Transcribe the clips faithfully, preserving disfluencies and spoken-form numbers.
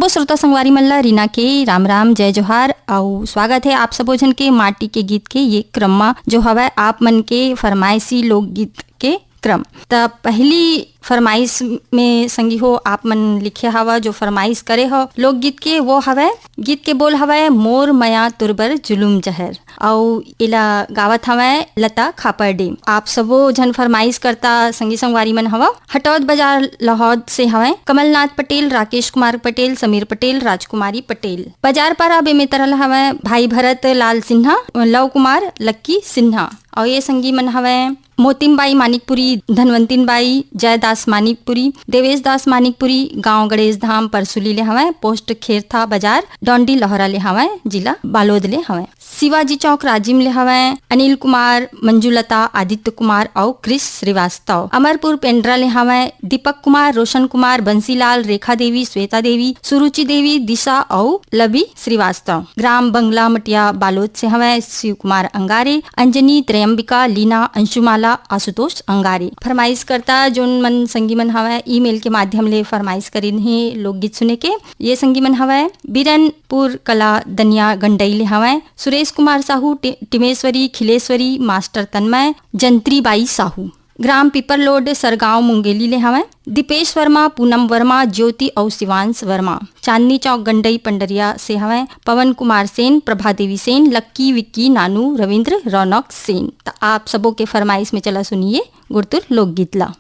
श्रोता संगवारी मन ला रीना के राम राम, जय जोहार, अउ स्वागत हे आप सबो झन के माटी के गीत के ये क्रम मा, जो हवय आप मन के फरमाइशी लोकगीत के क्रम। त पहली फरमाइश में संगी हो, आप मन लिखे हवा, जो फरमाइश करे हो लोकगीत के, वो हवय, गीत के बोल हवय, मोर मया तोर बर जुलुम जहर, अउ एला गावत हवय लता खापरडे। आप सबो झन फरमाइश करता संगी संगवारी मन हवा, हटौद बाजार लाहौद से हवय कमलनाथ पटेल, राकेश कुमार पटेल, समीर पटेल, राजकुमारी पटेल। बाजार पारा बेमेतरा ल हवय भाई भरत लाल सिन्हा, लव कुमार, लक्की सिन्हा, अउ ये संगी मन हवय मोतिम बाई मानिकपुरी, धनवंतिन बाई, जयदास मानिकपुरी, देवेश दास मानिकपुरी, गांव गणेश धाम परसुली ले हवय, पोस्ट खेरथा बाजार, डोंडी लोहरा ले हवय, जिला बालोद ले हवय। शिवाजी चौक राजिम ले हवय अनिल कुमार, मंजुलता, आदित्य कुमार अउ क्रिस श्रीवास्तव। अमरपुर पेंड्रा ले हवय दीपक कुमार, रोशन कुमार, बंसीलाल, रेखा देवी, श्वेता देवी, सुरुचि देवी, दिशा अउ लवी श्रीवास्तव। ग्राम बंगला मटिया बालोद से हवय शिव कुमार अंगारे, अंजनी, त्रयंबिका, लीना, अंशुमाला, आशुतोष अंगारे। फरमाइश करता जोन मन संगी मन हवय, ईमेल के माध्यम ले फरमाइश करिन हे लोकगीत सुने के। ये संगी मन हवय बीरनपुर कला दनिया गंडई ले हवय सुरेश कुमार साहू, टि-, टिमेश्वरी, खिलेश्वरी, मास्टर तन्मय, जंत्री बाई साहू। ग्राम पीपरलोड सरगांव मुंगेली ले हवय दीपेश वर्मा, पूनम वर्मा, ज्योति अउ शिवांश वर्मा। चांदनी चौक गंडई पंडरिया से हवय पवन कुमार सेन, प्रभा देवी सेन, लक्की, विक्की, नानू, रविंद्र, रौनक सेन। त आप सबो के फरमाइश में चला सुनिए गुरतुर लोकगीत ला।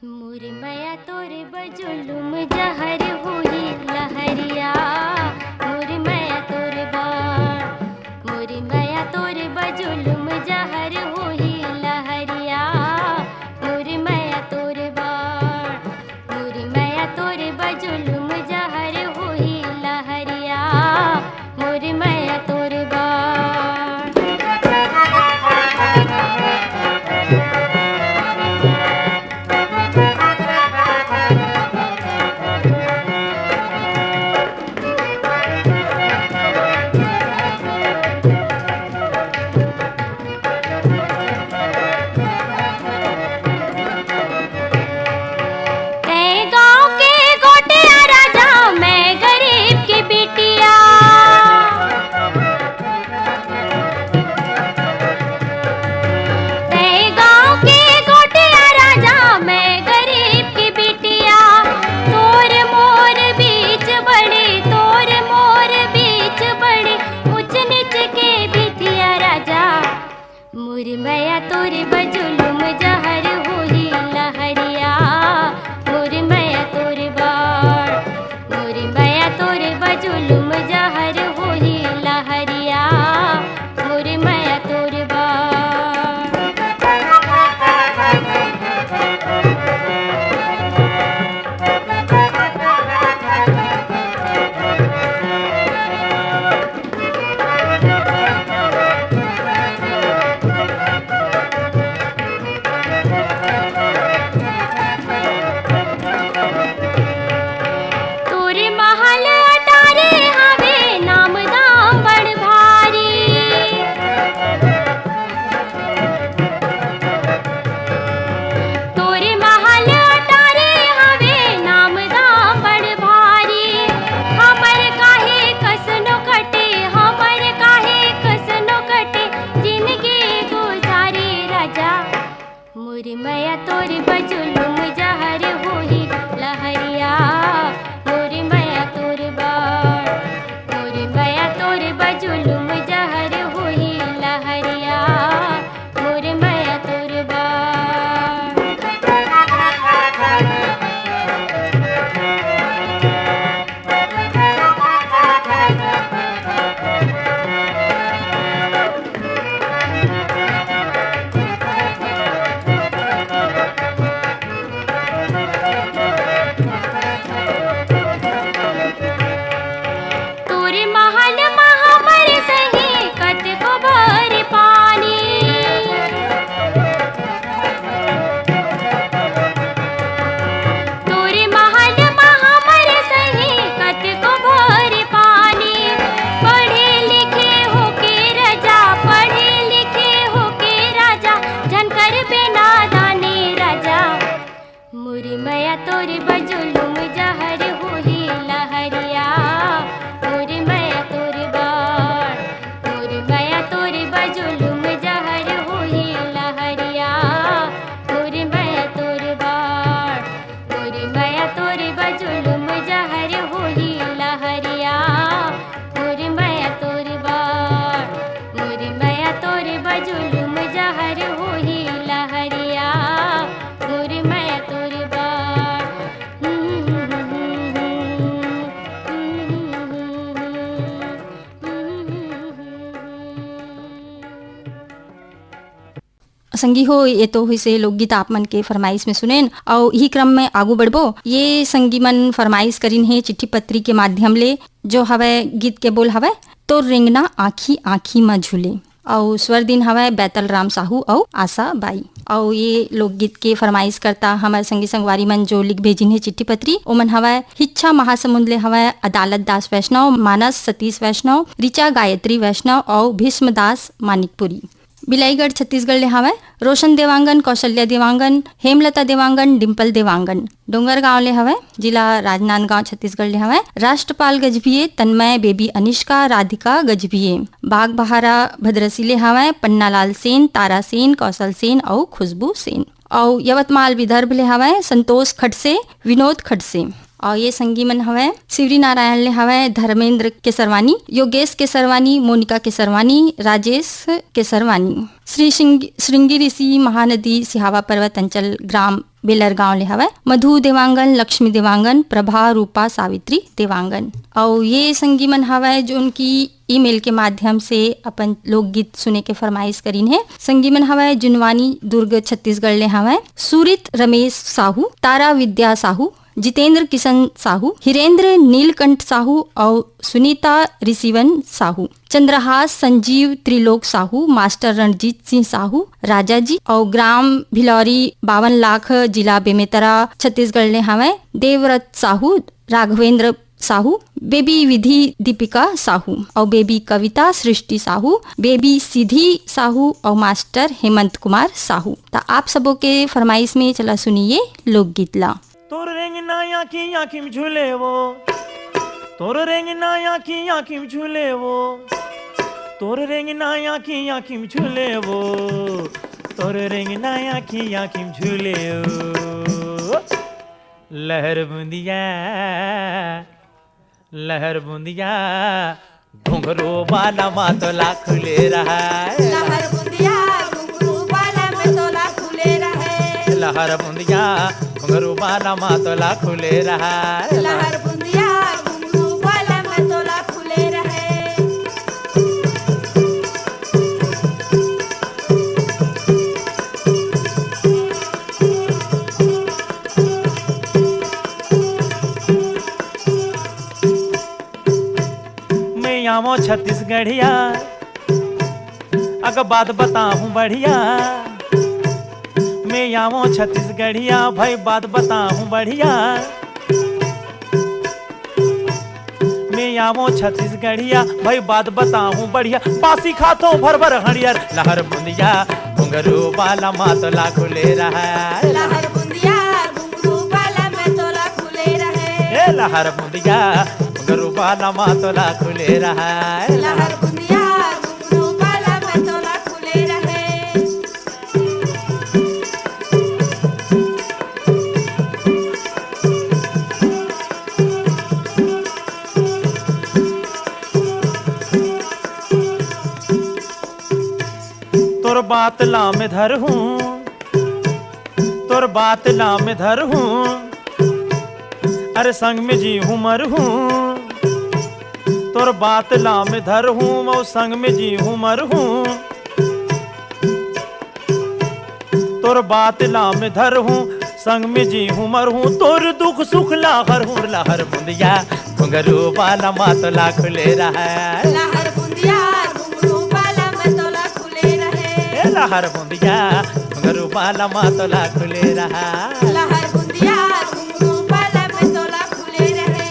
मोर मया तोर बजुलुम जहर होही लहरिया, मोर मया तोर बा, मोर मया तोर बजुलुम जहर होही लहरिया, मोर मया तोर बा, मोर मया तोर बजुलुम जहर होही लहरिया, मोर मया तोर बा। तै गांव के गोटिया राजा, मैं गरीब की बिटिया। तै गांव के गोटिया राजा, मैं गरीब की बिटिया। तोर मोर बीच बड़ी, तोर मोर बीच बड़ी, ऊंच नीच के बिथिया राजा। मोर मया तोर बजुलुम जहर होही लहरिया, मोर मया तोर बा, मोर मया तोर बजुलुम जहर होही लहरिया, मोर मया तोर बा। तोरे महल अटारी हवे, नाम दाम बड़ भारी। तोरे महल अटारी हवे, नाम दाम बड़ भारी। हमर काहे कसनो कटे, हमर काहे कसनो कटे, जिनगी गुजारी राजा। मोर मया तोर बजुलुम जहर होही लहरिया, मोर मया तोर बा, मोर मया तोर बजुलुम जहर होही लहरिया, मोर मया तोर बा। तोरे महल म हमर सही कतको भर पानी। तोरे महल म हमर सही कतको भर पानी। पढ़े लिखे होके राजा, पढ़े लिखे होके राजा, झन करबे नादानी राजा। मोर मया तोर बजुलुम जहर होही लहरिया, संगी हो, ये तो होइसे लोकगीत आप मन के फरमाइश में सुनेन, अउ इही क्रम में आगू बढ़बो। ये संगी मन फरमाइश करिन हे चिट्ठी पत्री के माध्यम ले, जो हवय गीत के बोल हवय, "तोर रेंगना आँखी आँखी म झूले", अउ स्वर दिन हवय बैतल राम साहू अउ आशा बाई। अउ ये लोकगीत के फरमाइश करता हमर संगी संगवारी मन जो लिख भेजिन हे चिट्ठी पत्री, ओमन हवय हिच्छा महासमुंद ले हवय अदालत दास वैष्णव, मानस सतीश वैष्णव, ऋचा गायत्री वैष्णव अउ भीष्म दास मानिकपुरी। बिलाईगढ़ छत्तीसगढ़ ले हवय रोशन देवांगन, कौशल्या देवांगन, हेमलता देवांगन, डिम्पल देवांगन। डोंगरगांव ले हवय, जिला राजनांदगांव, छत्तीसगढ़ ले हवय राष्ट्रपाल गजभिये, तन्मय, बेबी अनिष्का, राधिका गजभिये। बागबहारा भद्रसी ले हवय पन्नालाल सेन, तारा सेन, कौशल सेन अउ खुशबू सेन। अउ यवतमाल विदर्भ ले हवय संतोष खडसे, विनोद खडसे। अउ ये संगी मन हवय शिवरी नारायण ले हवय धर्मेंद्र केसरवानी, योगेश केसरवानी, मोनिका केसरवानी, राजेश केसरवानी। श्री श्रृंगी, श्रृंगी ऋषि महानदी सिहावा पर्वत अंचल ग्राम बेलर गांव ले हवय मधु देवांगन, लक्ष्मी देवांगन, प्रभा, रूपा, सावित्री देवांगन। अउ ये संगी मन हवय जोन की ईमेल के माध्यम से अपन लोकगीत सुने के फरमाइश करिन हे। संगी मन हवय जुनवानी दुर्ग छत्तीसगढ़ ले हवय सूरित रमेश साहू, तारा विद्या साहू, जितेंद्र किशन साहू, हिरेंद्र नीलकंठ साहू अउ सुनीता रिसीवन साहू, चंद्रहास संजीव त्रिलोक साहू, मास्टर रणजीत सिंह साहू, राजा जी अउ ग्राम भिलौरी बावन लाख, जिला बेमेतरा, छत्तीसगढ़ ले हवय देवव्रत साहू, राघवेंद्र साहू, बेबी विधि दीपिका साहू अउ बेबी कविता सृष्टि साहू, बेबी सिद्धि साहू अउ मास्टर हेमंत कुमार साहू। त आप सबो के फरमाइश में चला सुनिए लोकगीत ला। तोर रेंगना आँखी आँखी में झूले वो, तोर रेंगना आँखी आँखी में झूले वो, तोर रेंगना आँखी आँखी में झूले वो, तोर रेंगना आँखी आँखी में झूले वो। लहर बूंदिया, लहर बूंदिया, घुंघरू बाला मा तोला खुले रहय। लहर बुंदिया घुंघरू बाला मा तोला खुले रहय। लहर बुंदिया घुंघरू बाला मा तोला खुले रहय। लहर बुंदिया घुंघरू बाला मा तोला खुले रहय। मैं आवो छत्तीसगढ़िया, अगर बात बताऊं बढ़िया। मैं आवो छत्तीसगढ़िया, भाई बात बताऊं बढ़िया। मैं आवो छत्तीसगढ़िया, भाई बात बताऊं बढ़िया। बासी खातो भर भर हड़ियर, लहर बुंदिया घुंघरू बाला मा तोला खुले रहय। लहर बुंदिया घुंघरू बाला मा तोला खुले रहय। ए लहर बुंदिया घुंघरू बाला मा तोला खुले रहय। लहर बुंदिया घुंघरू बाला मा तोला खुले रहय। तोर बात ला में धरहूं, तोर बात ला में धरहूं, अरे संग में जीहूं मरहूं। तोर बात ला में धरहूं, अउ संग में जीहूं मरहूं। तोर बात ला में धरहूं, संग में जीहूं मरहूं। तोर दुख सुख ला हरहूं, लहर बुंदिया घुंघरू बाला मा तोला खुले रहय। लहर बुंदिया घुंघरू बाला मा तोला खुले रहय। ए लहर बुंदिया घुंघरू बाला मा तोला खुले रहय। लहर बुंदिया घुंघरू बाला मा तोला खुले रहय।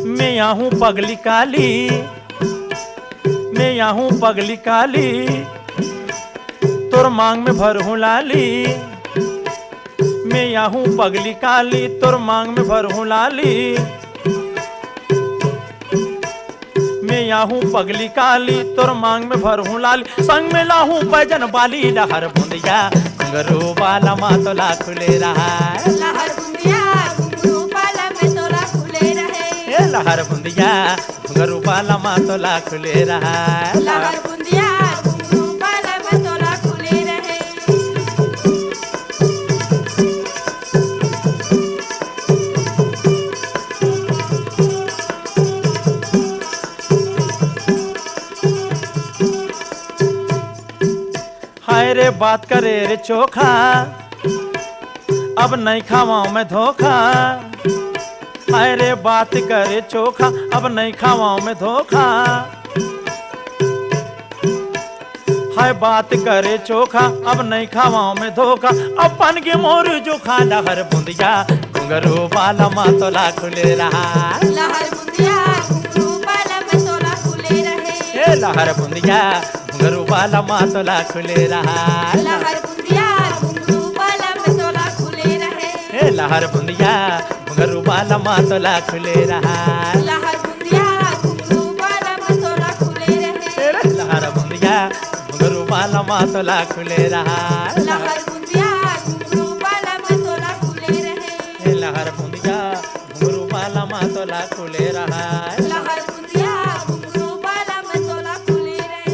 मैं आहूं पगली काली, मैं आहूं पगली काली, तोर मांग में भरहूं लाली। मैं आहूं पगली काली, तोर मांग में भरहूं लाली। मैं आहूं पगली काली, तोर मांग में भरहूं लाली। संग में लाहूं बैजन बाली, लहर बुंदिया घुंघरू बाला मा तोला खुले रहय। लहर बुंदिया घुंघरू बाला मा तोला खुले रहय। ए लहर बुंदिया घुंघरू बाला मा तोला खुले रहय। लहर बुंदिया घुंघरू बाला मा तोला खुले रहय। बात करे रे चोखा, अब नहीं खावां मैं धोखा। हाय रे बात करे चोखा, अब नहीं खावां मैं धोखा। हाय बात करे चोखा, अब नहीं खावां मैं धोखा। अपन के मोर जोखा, लहर बुंदिया घुंघरू बाला मा तोला खुले रहा। लहर बुंदिया घुंघरू बाला मा तोला खुले रहे। ए लहर बुंदिया घुंघरू बाला मा तोला खुले रहा। लहर बुंदिया घुंघरू बाला मा तोला खुले रहे। ए लहर बुंदिया घुंघरू बाला मा तोला खुले रहा। लहर बुंदिया घुंघरू बाला मा तोला खुले रहे। ए लहर बुंदिया घुंघरू बाला मा तोला खुले रहा। लहर बुंदिया घुंघरू बाला मा तोला खुले रहे। ए लहर बुंदिया घुंघरू बाला मा तोला खुले रहा। लहर बुंदिया घुंघरू बाला मा तोला खुले रहे।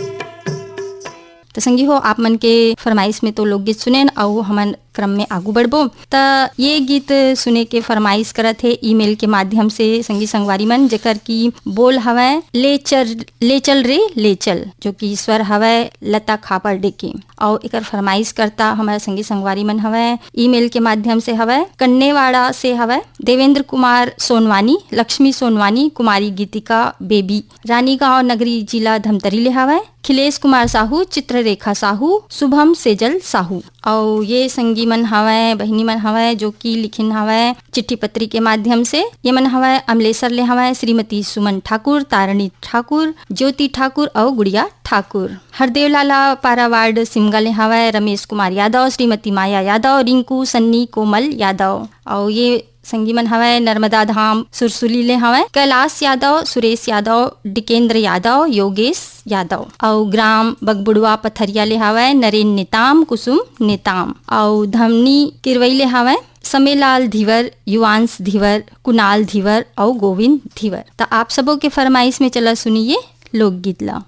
तो संगी हो, आप मन के फरमाइश में तो लोकगीत सुनेन, अउ हमन क्रम में आगू बढ़बो। त ये गीत सुने के फरमाइश करत हे ईमेल के माध्यम से संगी संगवारी मन, जेकर की बोल हवय ले चल, ले चल रे ले चल, जो कि स्वर हवय लता खापर डेके। अउ एकर फरमाइश करता हमर संगी संगवारी मन हवय, ईमेल के माध्यम से हवय, कन्नेवाड़ा से हवय देवेंद्र कुमार सोनवानी, लक्ष्मी सोनवानी, कुमारी गीतिका बेबी, रानीगांव नगरी, जिला धमतरी ले हवय। खिलेश कुमार साहू, चित्ररेखा साहू, शुभम सेजल साहू। अउ ये संगी मन हवय, बहिनी मन हवय, जो कि लिखिन हवय चिट्ठी पत्री के माध्यम से। ये मन हवय अमलेसर ले हवय श्रीमती सुमन ठाकुर, तारणी ठाकुर, ज्योति ठाकुर अउ गुड़िया ठाकुर। हरदेव लाला पारा वार्ड सिमगा ले हवय रमेश कुमार यादव, श्रीमती माया यादव, रिंकू, सन्नी, कोमल यादव। अउ ये संगी मन हवय नर्मदा धाम सुरसुली ले हवय कैलाश यादव, सुरेश यादव, डिकेंद्र यादव, योगेश यादव। अउ ग्राम बगबुड़वा पथरिया ले हवय नरेन नेताम, कुसुम नेताम। अउ धमनी किरवई ले हवय समेलाल धीवर, युवांश धीवर, कुणाल धीवर अउ गोविंद धीवर। त आप सबो के फरमाइश में चला सुनिए लोकगीत ला।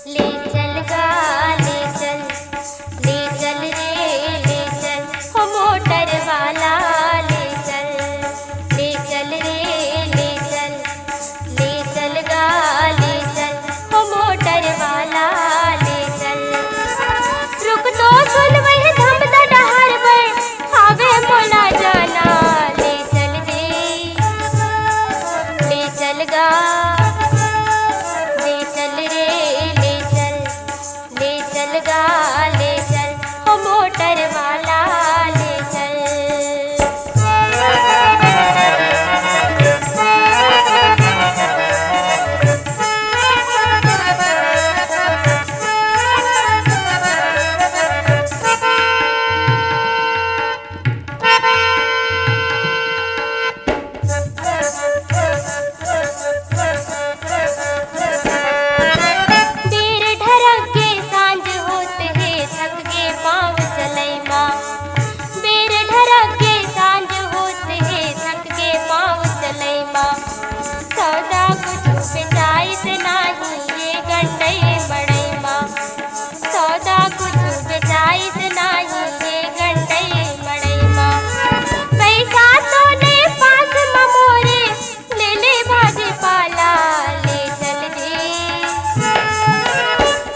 ले चल गा, ले चल, ले चल रे, ले चल, हो मोटर वाला, ले चल, ले चल रे, ले चल, ले चल गा, ले चल, हो मोटर वाला, ले चल। रुक तो सुन वही धमदा डहर बर, हावे मोला जाना, ले चल रे, ले चल गा, ले चल रे, ले चल, ले चल गा, ले चल, हो मोटर वाला, ले चल। बेर ढरक के सांझ होत हे, थक गे पाँव चलई मा। बेर ढरक के सांझ होत हे, थक गे पाँव चलई मा। सौदा कुछु बेचाइस नाही, ये गंडई मड़ई मा। सौदा कुछु बेचाइस नाही, ये गंडई मड़ई मा। पैसा तो ने पास म मोरे, ले ले भाजी पाला, ले चल रे।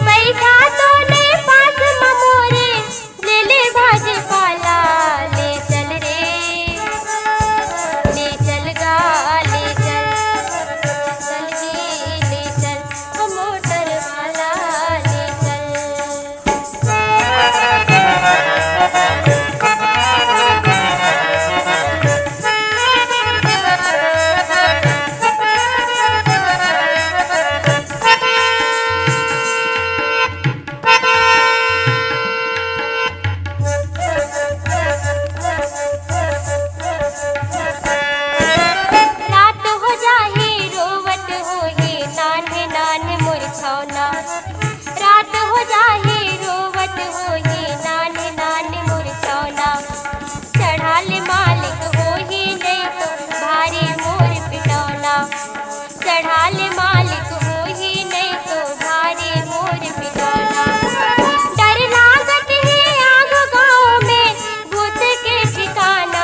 पैसा तो ने पास म मोरे, ले ले भाजी पाला, ले चल रे। ले चल गा, ले चल, चल रे, ले चल, ओ मोटर वाला, ले चल। रात हो जाही, रोवत होही, नान्हे नान्हे मोर छौना। रात हो जाही, रोवत होही, नान्हे नान्हे मोर छौना। चढ़ाल मालिक होही, नहीं तो भारी मोर पिटौना। चढ़ाल मालिक होही, नहीं तो भारी मोर पिटौना। डर लागत हे आग गाँव में, भूत के ठिकाना।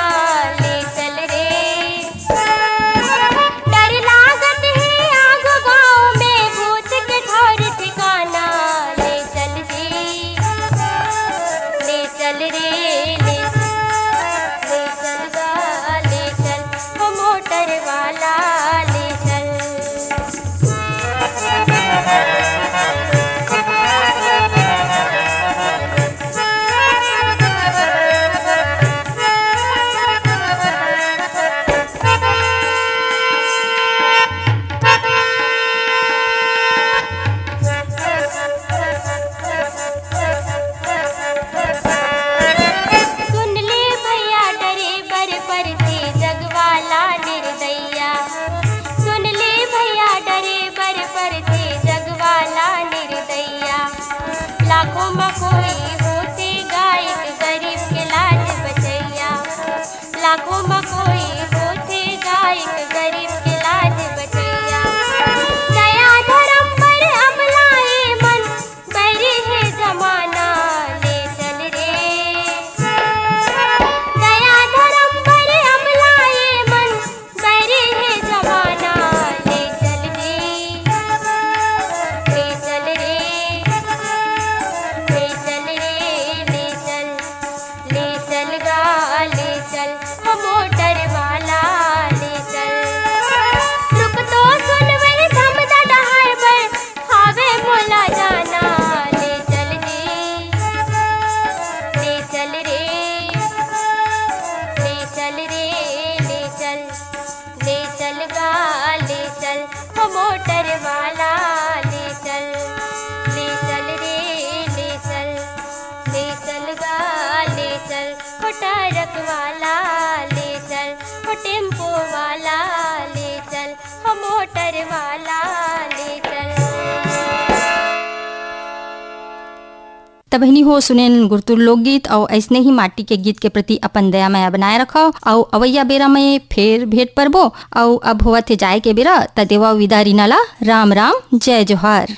वाला ले चल, हम मोटर वाला ले चल। त बहिनी हो, सुनेन गुरतुर लोकगीत अउ अइसने ही माटी के गीत के प्रति अपन दया मया बनाए रखव अउ अवइया बेरा में फेर भेंट परबो। अउ अब होवत हे जाए के बेरा, त देवव विदा रीना ला। राम राम, जय जोहार।